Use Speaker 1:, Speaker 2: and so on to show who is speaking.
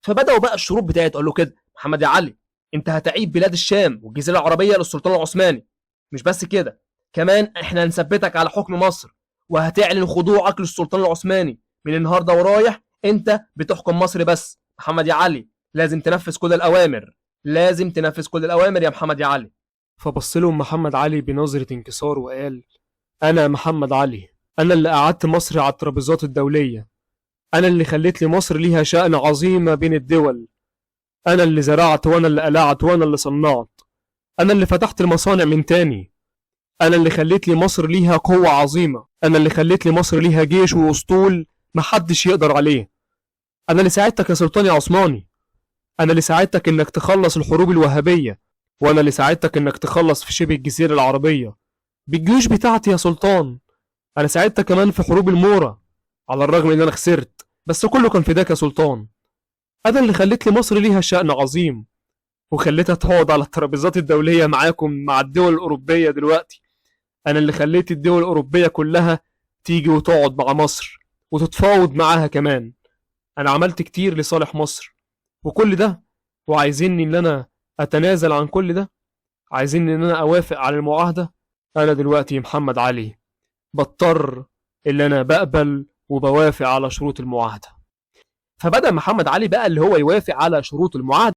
Speaker 1: فبداوا بقى الشروط بتاعته، قال له كده محمد يا علي انت هتعيد بلاد الشام والجزيرة العربية للسلطان العثماني، مش بس كده، كمان احنا هنثبتك على حكم مصر وهتعلن خضوعك للسلطان العثماني من النهارده ورايح، انت بتحكم مصر بس. محمد يا علي لازم تنفذ كل الاوامر، لازم تنفذ كل الاوامر يا محمد يا علي.
Speaker 2: فبص لهم محمد علي بنظرة انكسار وقال: أنا محمد علي، أنا اللي قعدت مصر على الترابيزات الدولية، أنا اللي خليت لمصر ليها شأن عظيمة بين الدول، أنا اللي زرعت وأنا اللي قلعت وأنا اللي صنعت، أنا اللي فتحت المصانع من تاني، أنا اللي خليت لمصر ليها قوة عظيمة، أنا اللي خليت لمصر ليها جيش وأسطول محدش يقدر عليه، أنا اللي ساعدتك يا سلطان يا عثماني، أنا اللي ساعدتك إنك تخلص الحروب الوهابية، وأنا اللي ساعدتك إنك تخلص في شبه الجزيرة العربية بالجيوش بتاعتي يا سلطان، أنا ساعدتك كمان في حروب المورا على الرغم إن أنا خسرت، بس كله كان فداك يا سلطان. أنا اللي خليت لمصر ليها شأن عظيم وخليتها تقعد على الترابيزات الدولية معاكم مع الدول الأوروبية دلوقتي، أنا اللي خليت الدول الأوروبية كلها تيجي وتقعد مع مصر وتتفاوض معاها كمان. أنا عملت كتير لصالح مصر، وكل ده وعايزيني إن أنا أتنازل عن كل ده؟ عايزيني إن أنا أوافق على المعاهدة؟ أنا دلوقتي محمد علي بضطر إن أنا بقبل وبوافق على شروط المعاهدة.
Speaker 1: فبدأ محمد علي بقى اللي هو يوافق على شروط المعاهدة.